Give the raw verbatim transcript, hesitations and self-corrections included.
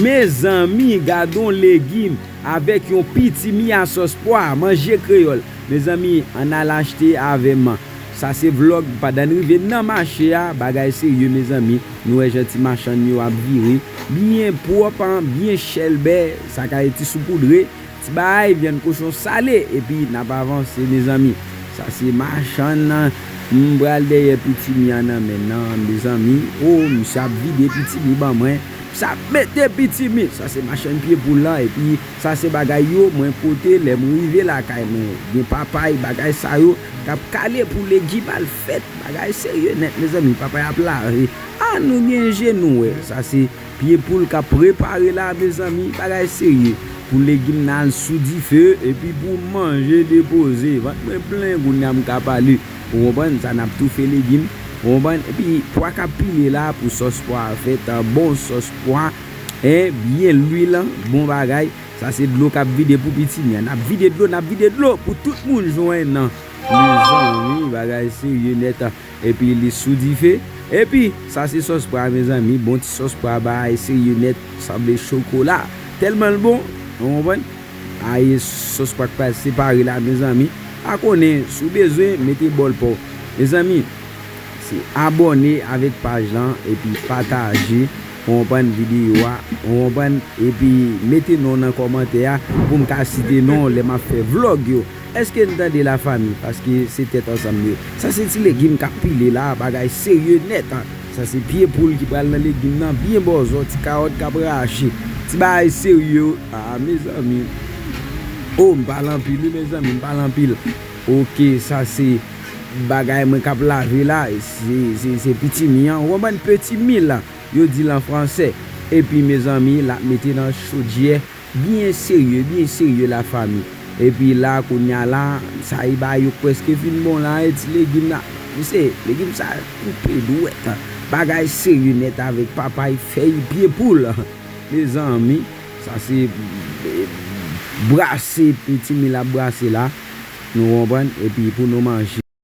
Mezanmi, gade yon legim avèk yon pitimi a sòs pwa, manje kreyòl. Mezanmi, ann al achte avè m. Sa se vlòg pandan n rive nan mache a, bagay serye, mezanmi. Nou wè jan ti machann yo ap vire. Byen pwòp, an, byen chèlbè, sa ka ye ti soupoudre, ti bay, vyann kochon sale, epi n ap avanse, mezanmi. Sa se machann nan. M pral dèyè pitimi an nan men nan, mezanmi. O, misye ap vide pitimi ban mwen. Misye ap mete pitimi. Sa se machann pye poul lan, epi sa se bagay yo mwen pote lè m rive lakay mwen. Gen papay, bagay sa yo k ap kale pou legim al fèt. Bagay serye nèt, mezanmi. Papay ap lave. A, nou gen je nou wè. Sa se pye poul k ap prepare la, mezanmi. Bagay serye. Pou legim nan al sou dife, epi pou manje depoze. Vant mwen plen, kounye a m ka pale. Ou konprann? Sa n ap toufe legim. Ou konprann? Epi pwa k ap pile la pou sòs pwa a fèt, an bon sòs pwa, en, byen lwil, an, bon bagay. Sa se dlo k ap vide pou pitimi an. N ap vide dlo, n ap vide dlo pou tout moun jwenn, an. Mezanmi, bagay serye nèt, an. Epi li sou dife. Epi, sa se sòs pwa, mezanmi. Bon ti sòs pwa, bagay serye nèt, sanble chokola. Tèlman l bon, ou konprann? Ay, sòs pwa k pa separe la, mezanmi. Pa konnen, si w bezwen, mete bòl pa w. Mezanmi, se abòne avèk paj lan, epi pataje, ou konprann, videyo a, ou konprann, epi mete non w nan kòmantè a, pou m ka site non w lè m ap fè vlòg yo. Èske n tande, lafanmi? Paske se tèt ansanm yo. Sa se ti legim k ap pile la, bagay serye nèt, an. Sa se pye poul ki pral nan legim nan, byen bòzò, ti kawòt k ap rache. Ti bagay serye, a, mezanmi. O, m pale anpil, wi, mezanmi, m pale anpil. Oke, sa se bagay mwen k ap lave la, se, se, se pitimi an. Ou konprann, petimi la, yo di l an fransè. Epi, mezanmi, l ap mete nan chodyè. Byen serye, byen serye, lafanmi. Epi la, kounye a la, sa e ba yo k prèske fin bon la, e ti legim la. Misye, legim sa koupe dwèt. Bagay serye nèt avèk papay, fèy, pye poul. Mezanmi, sa se, e, brase, pitimi l ap brase la. Nou konprann? Epi pou nou manje.